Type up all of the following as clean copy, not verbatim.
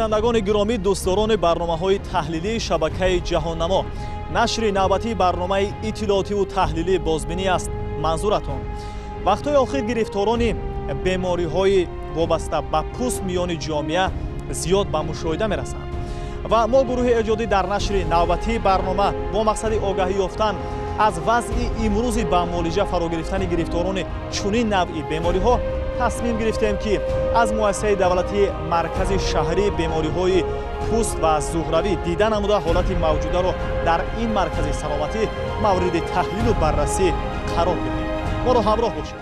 Бинандагони гиромӣ, дӯстдорони барномаҳои таҳлилии шабакаи Ҷаҳоннамо, нашри навбатии барномаи иттилоотиву таҳлилии бозбинӣ аст манзуратон. Вақтҳои охир гирифторони бемориҳои вобаста ба пӯст миёни ҷомеа зиёд ба мушоҳида мерасанд ва мо гурӯҳи эҷодӣ дар нашри навбатии барнома бо мақсади огаҳӣ ёфтан аз вазъи имрӯзи ба муолиҷа фаро гирифтани гирифторони чунин навъи бемориҳо тасмим гирифтем, ки аз муассисаи давлатии маркази шаҳрии бемориҳои пӯст ва зуҳравӣ дида намуда, ҳолати мавҷударо дар ин маркази саломатӣ мавриди таҳлилу баррасӣ қарор диҳем. Моро ҳамроҳ бошед.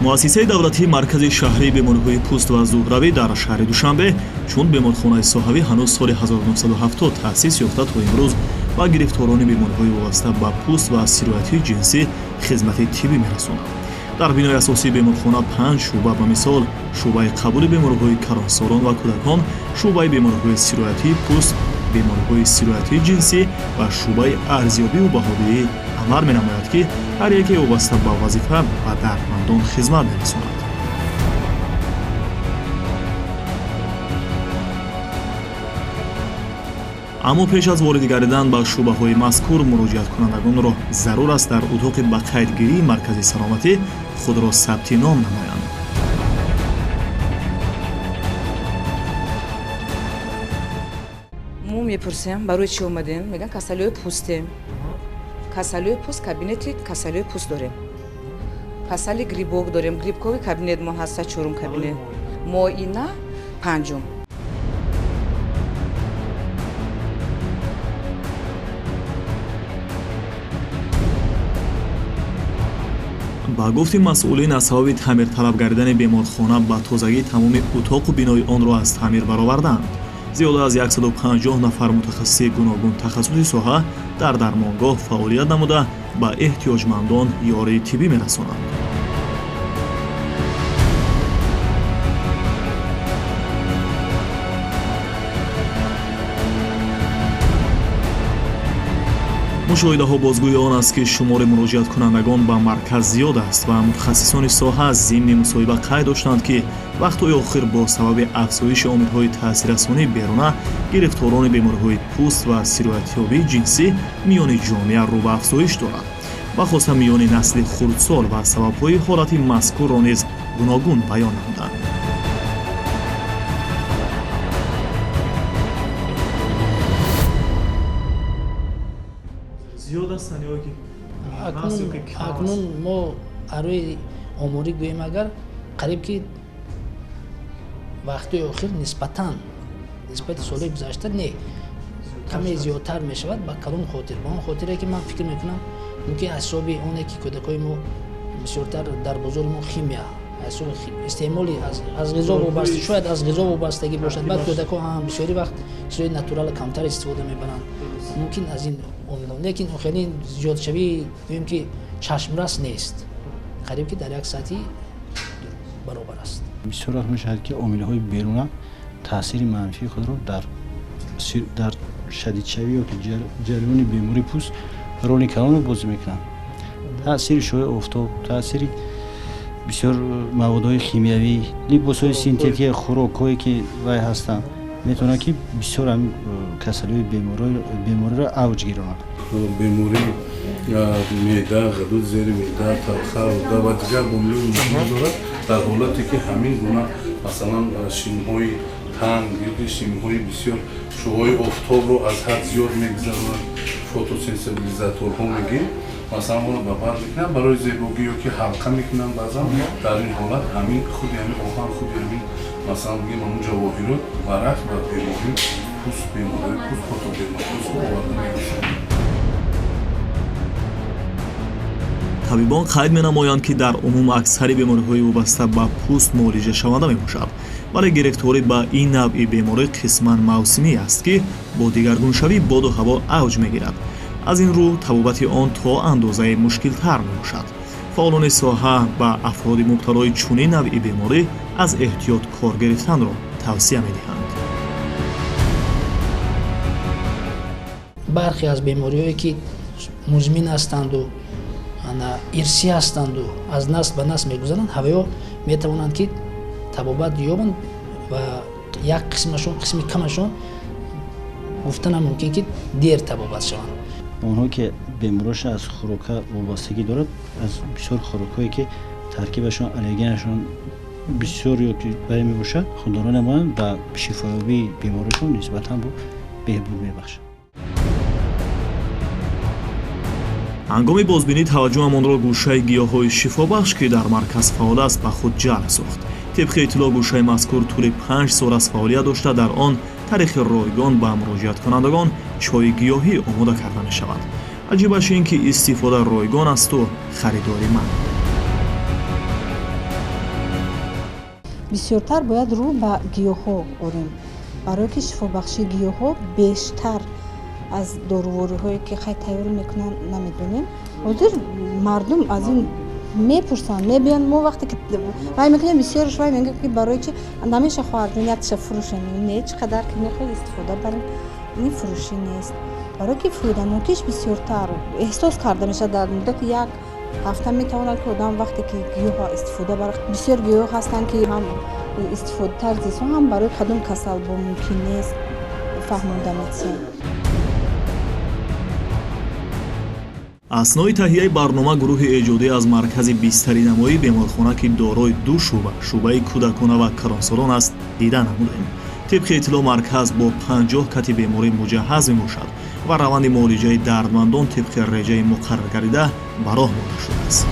Муассисаи давлатии маркази шаҳрии бемориҳои пӯст ва зуҳравӣ дар шаҳри Душанбе чун беморхонаи соҳавӣ ҳанӯз соли 1970 таъсис ёфта, то имрӯз ба гирифторони бемориҳои вобаста ба пӯст ва сироятии ҷинсӣ хизмати тиббӣ мерасонад. Дар бинои асосии беморхона панҷ шӯъба, ба мисол шӯъбаи қабули бемориҳои калонсолон ва кӯдакон, шӯъбаи бемориҳои сироятии пӯст, бемориҳои сироятии ҷинсӣ ва шӯъбаи арзёбиву баҳодиҳӣ амал менамояд, ки ҳар яке вобаста ба вазифа ба дардмандон хизмат мерасонад. Аммо пеш аз ворид гардидан ба шӯъбаҳои мазкур муроҷиаткунандагонро зарур аст дар утоқи ба қайдгирии маркази саломатӣ худро сабти ном намоянд. Мо мепурсем, барои чӣ омадем? Мегӯянд, касалиҳои пӯстем. Касалиҳои пӯст, кабинети касалиҳои пӯст дорем, касали грибок дорем, грибковый кабинет мо ҳаста, чорум кабинет, муоина панҷум. Ба гуфти масъулин, аз сабаби таъмирталаб гардидани беморхона ба тозагӣ тамоми утоқу бинои онро аз таъмир бароварданд. Зиёда аз 150 нафар мутахассиси гуногун тахассуси соҳа дар дармонгоҳ фаъолият намуда, ба эҳтиёҷмандон ёрии тиббӣ мерасонанд. Мушоҳидаҳо бозгӯи он аст, ки шумори муроҷиаткунандагон ба марказ зиёд аст ва мутахассисони соҳа зимни мусоҳиба қайд доштанд, ки вақтҳои охир бо сабаби афзоиши омилҳои таъсиррасонии беруна гирифторони бемориҳои пӯст ва сироятёбии ҷинсӣ миёни ҷомеа рӯ ба афзоиш дорад, бахоса миёни насли хурдсол, ва сабабҳои ҳолати мазкурро низ гуногун баён намуданд. Акнун мо арӯи оморӣ гӯем, агар қариб ки вақтҳои охир нисбатан нисбати солҳои гузашта не каме зиёдтар мешавад. Ба кадом хотир? Ба он хотире, ки ман фикр мекунам, мумкин аз ҳисоби оне, ки кӯдакҳои мо бисёртар дар бозори мо химия, истеъмоли аз ғизо вобаста, шояд аз ғизо вобастагӣ бошад. Баъд кӯдакҳо бисёри вақт чизҳои натурала камтар истифода мебаранд, мумкин аз ин омилҳо. Лекин хеле зиёдшавӣ гӯем, ки чашмрас нест, қариб ки дар як сатҳи баробар аст. Бисёр вақт мешавад, ки омилҳои беруна таъсири манфии худро дар шадидшавӣ ёки ҷараёни бемории пӯст роли калонро бозӣ мекунанд. Таъсири шои офтоб, таъсири бисёр маводҳои химиявӣ, либосҳои синтетикӣ, хӯрокҳое, ки вай ҳастанд, метавонад, ки бисёр ҳамин касалиҳои бемориро авҷ гиронад. Бемории меъда, ғадуд зери меъда, талха, рӯда ва дигар бемориҳои муҳим дорад. Дар ҳолате ки ҳамин гуна, масалан, шимҳои танг ёки шимҳои бисёр шуъои офтобро аз ҳад зиёд мегузаронад, фотосенсибилизаторҳо мегӯем, масалан, онро ба бар мекунанд барои зебогӣ ёки ҳалқа мекунанд баъзан. Дар ин ҳолат ҳамин худи ҳамин оҳан, худи ҳамин, масалан, бигем, ҳамун ҷавоҳирот баръакс ба бемории пӯст, бемориҳои пӯст, фотодерматозро оварда мерасонад. Табибон қайд менамоянд, ки дар умум аксари бемориҳои вобаста ба пӯст муолиҷашаванда мебошад, вале гирифторӣ ба ин навъи беморӣ қисман мавсимӣ аст, ки бо дигаргуншавии боду ҳаво авҷ мегирад. Аз ин рӯ табобати он то андозае мушкилтар мебошад. Фаъолони соҳа ба афроди мубталои чунин навъи беморӣ аз эҳтиёт кор гирифтанро тавсия медиҳанд. Бархе аз бемориҳое, ки музмин ҳастанду Ирсӣ ҳастанду аз насл ба насл мегузаранд, ҳавоё метавонанд ки табобат ёбанд ва як қисмашон, қисми камашон гуфтанам мумкин ки дер табобат шаванд. Онҳо ки бемориша аз хӯрока вобастагӣ дорад, аз бисёр хӯрокҳое ки таркибашон аллергенашон бисёр ё ки вай мебошад, худдорӣ намоянд, ба шифоёбии беморишон нисбатан бо беҳбуд мебахшад. Ҳангоми бозбинӣ таваҷҷӯҳамонро гӯшаи гиёҳҳои шифобахш, ки дар марказ фаъол аст, ба худ ҷалб сохт. Тибқи иттилоъ, гӯшаи мазкур тӯли 5 сол аз фаъолият дошта, дар он тариқи ройгон ба муроҷиаткунандагон чойи гиёҳӣ омода карда мешавад. Аҷибаш ин ки истифода ройгон асту харидори ман. Бисёртар бояд рӯ ба гиёҳҳо орем, барое ки шифобахшии гиёҳҳо бештар аз дорувориҳое ки хай тайёр мекунанд намедонем. Ҳозир мардум аз ин мепурсанд, мебиёнд. Мо вақте ки вай мекунем, бисёрш вай мегӯяд ки барои чи намеша хоҳарҷон якташа фурӯшем. Не, чӣ қадар ки мехоҳед истифода барем, ин фурӯшӣ нест, барое ки фоиданокиш бисёртар эҳсос карда мешавад. Дар муддати як ҳафта метавонад ки одам вақте ки гиёҳ истифода барад. Бисёр гиёҳ ҳастанд ки ҳам истифода тарзи ҳам барои кадом касал бо мумкин нест фаҳмонда метиҳем. Аснои таҳияи барнома гурӯҳи эҷодӣ аз маркази бистаринамоии беморхона, ки дорои 2 шӯъба, шӯъбаи кӯдакона ва калонсолон аст, дида намудем. Тибқи иттилоъ, марказ бо 50 кати беморӣ муҷаҳҳаз мебошад ва раванди муолиҷаи дардмандон тибқи реҷаи муқаррар гардида ба роҳ монда шудааст.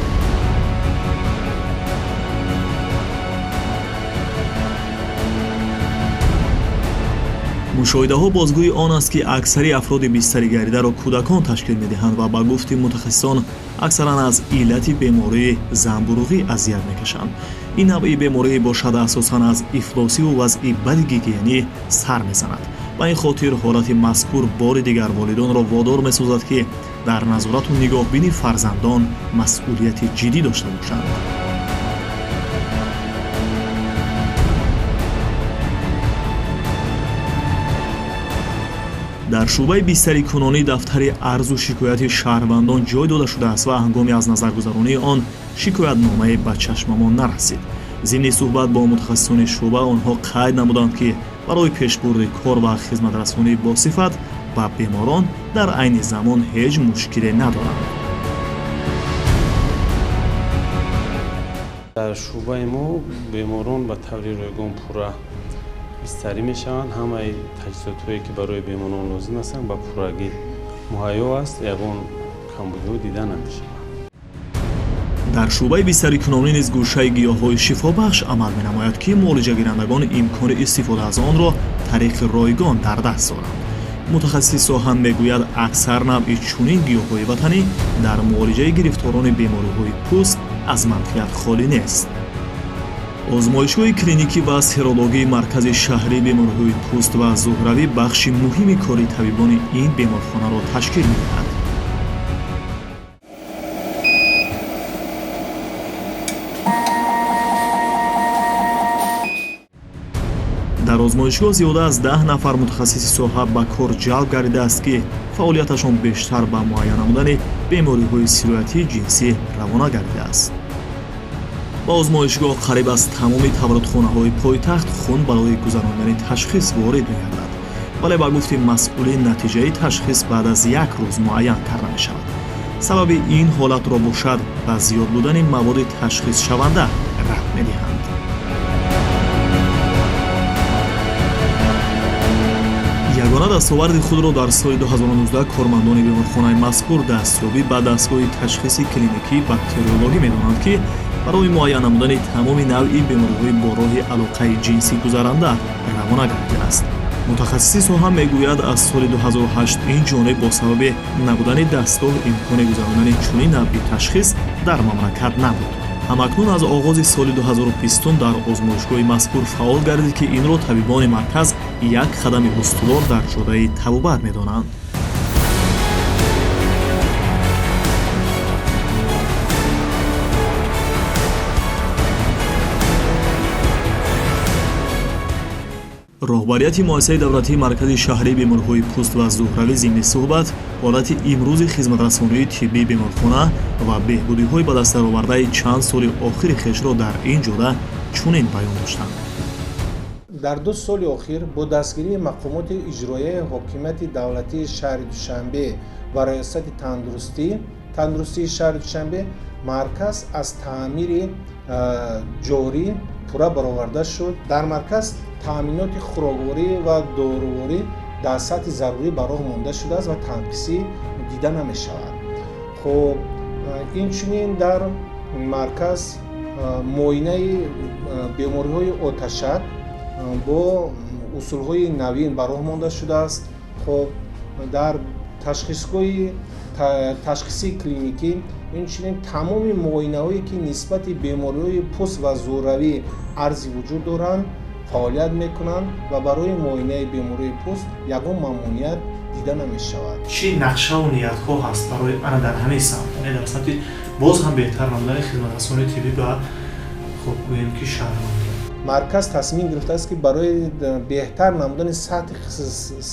Мушоҳидаҳо бозгӯи он аст, ки аксари афроди бистаригардидаро кӯдакон ташкил медиҳанд ва ба гуфти мутахассисон аксаран аз иллати бемории занбуруғӣ азият мекашанд. Ин навъи беморӣ бошад асосан аз ифлосиву вазъи бади гигиенӣ сар мезанад. Ба ин хотир ҳолати мазкур бори дигар волидонро водор месозад, ки дар назорату нигоҳбини фарзандон масъулияти ҷиддӣ дошта бошанд. Дар шӯъбаи бистарикунонӣ дафтари арзу шикояти шаҳрвандон ҷой дода шудааст ва ҳангоми аз назаргузаронии он шикоятномае ба чашмамон нарасид. Зимни суҳбат бо мутахассисони шӯъба онҳо қайд намуданд, ки барои пешбурди кор ва хизматрасонии босифат ба беморон дар айни замон ҳеҷ мушкиле надоранд. Дар шӯъбаи мо беморон ба таври ройгон пурра бистарӣ мешаванд. Ҳамаи таҷҳизотҳое ки барои беморон лозим ҳастанд ба пуррагӣ муҳайё аст, ягон камбудиҳо дида намешавад. Дар шӯъбаи бистарикунонӣ низ гӯшаи гиёҳҳои шифобахш амал менамояд, ки муолиҷагирандагон имкони истифода аз онро тариқи ройгон дар даст доранд. Мутахассиси соҳа мегӯяд, аксар навъи чунин гиёҳҳои ватанӣ дар муолиҷаи гирифторони бемориҳои пӯст аз манфиат холӣ нест. Озмоишгоҳи клиникӣ ва серологии маркази шаҳрии бемориҳои пӯст ва зуҳравӣ бахши муҳими кори табибони ин беморхонаро ташкил медиҳад. Дар озмоишгоҳ зиёда аз 10 нафар мутахассиси соҳа ба кор ҷалб гардидааст, ки фаъолияташон бештар ба муайян намудани бемориҳои сироятии ҷинсӣ равона гардидааст. Ба озмоишгоҳ қариб аз тамоми таваллудхонаҳои пойтахт хун барои гузарондани ташхис ворид мегардад, вале ба гуфти масъулин натиҷаи ташхис баъд аз як рӯз муайян карда мешавад. Сабаби ин ҳолатро бошад ба зиёд будани маводи ташхисшаванда рабт медиҳанд. Ягона дастоварди худро дар соли 2019 кормандони беморхонаи мазкур дастёбӣ ба дастгоҳи ташхиси клиникии бактериологӣ медонанд, ки барои муайян намудани тамоми навъи бемориҳои бо роҳи алоқаи ҷинсӣ гузаранда равона гардидааст. Мутахассиси соҳа мегӯяд, аз соли 2008 ин ҷониб бо сабаби набудани дастгоҳ имкони гузарондани чунин навъи ташхис дар мамлакат набуд. Ҳамакнун аз оғози соли 2020 дар озмоишгоҳи мазкур фаъол гардид, ки инро табибони марказ як қадами устувор дар ҷодаи табобат медонанд. Роҳбарияти муассисаи давлатии маркази шаҳрии бемориҳои пӯст ва зуҳравӣ зимни суҳбат ҳолати имрӯзи хизматрасонии тиббии беморхона ва беҳбудиҳои ба даст даровардаи чанд соли охири хешро дар ин ҷода чунин баён доштанд. Дар 2 соли охир бо дастгирии мақомоти иҷроияи ҳокимияти давлатии шаҳри Душанбе ва раёсати тандурустии шаҳри Душанбе марказ аз таъмири ҷорӣ пурра бароварда шуд. Дар марказ таъминоти хӯрокворӣ ва доруворӣ дар сатҳи зарурӣ ба роҳ монда шудааст ва танқисӣ дида намешавад. Хуб, инчунин дар марказ муоинаи бемориҳои оташак бо усулҳои навин ба роҳ монда шудааст. Хуб, дар ташхисгоҳи ташхиси клиникӣ инчунин тамоми муоинаҳое ки нисбати бемориҳои пӯст ва зуҳравӣ арзи вуҷуд доранд фаъолият мекунанд ва барои муоинаи бемориҳои пӯст ягон мамнуният дида намешавад. Чӣ нақшаву ниятҳо ҳаст барои ана дар ҳамин самт, яъне дар самти боз ҳам беҳтар намудани хизматрасонии тиббӣ ба хуб гӯем ки шаҳрвандон? Марказ тасмим гирифтааст ки барои беҳтар намудани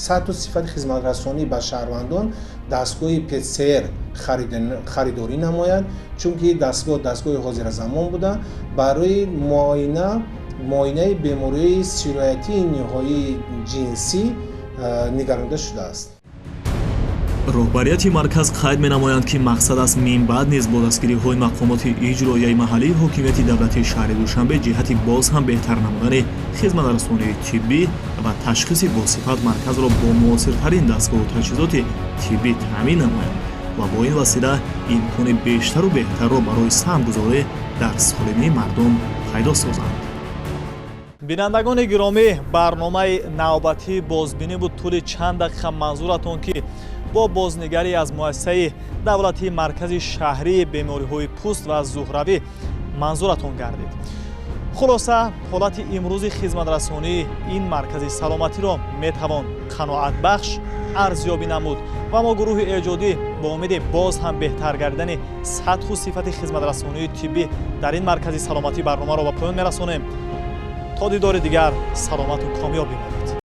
сатҳу сифати хизматрасонӣ ба шаҳрвандон дастгоҳи ПЦР харидорӣ намояд, чунки дастгоҳ дастгоҳи ҳозиразамон буда барои муоинаи бемориҳои сироятии ниҳоии ҷинсӣ нигаронида шудааст. Роҳбарияти марказ қайд менамоянд, ки мақсад аст минбаъд низ бо дастгириҳои мақомоти иҷроияи маҳаллии ҳокимияти давлатии шаҳри Душанбе ҷиҳати боз ҳам беҳтар намудани хизматрасонии тиббӣ ва ташхиси босифат марказро бо муосиртарин дастгоҳу таҷҳизоти тиббӣ таъмин намоянд ва бо ин васила имкони бештару беҳтарро барои саҳмгузорӣ дар солимии мардум пайдо созанд. Бинандагони гиромӣ, барномаи навбатии бозбинӣ буд. Тӯли чанд дақиқа манзуратон ки бо бознигарӣ аз муассисаи давлатии маркази шаҳрии бемориҳои пӯст ва зуҳравӣ манзуратон гардид. Хулоса, ҳолати имрӯзи хизматрасонии ин маркази саломатиро метавон қаноатбахш арзёбӣ намуд ва мо гурӯҳи эҷодӣ бо умеди боз ҳам беҳтар гардидани сатҳу сифати хизматрасонии тиббӣ дар ин маркази саломатӣ барномаро ба поён мерасонем. То дидори дигар саломату комёб бимонед.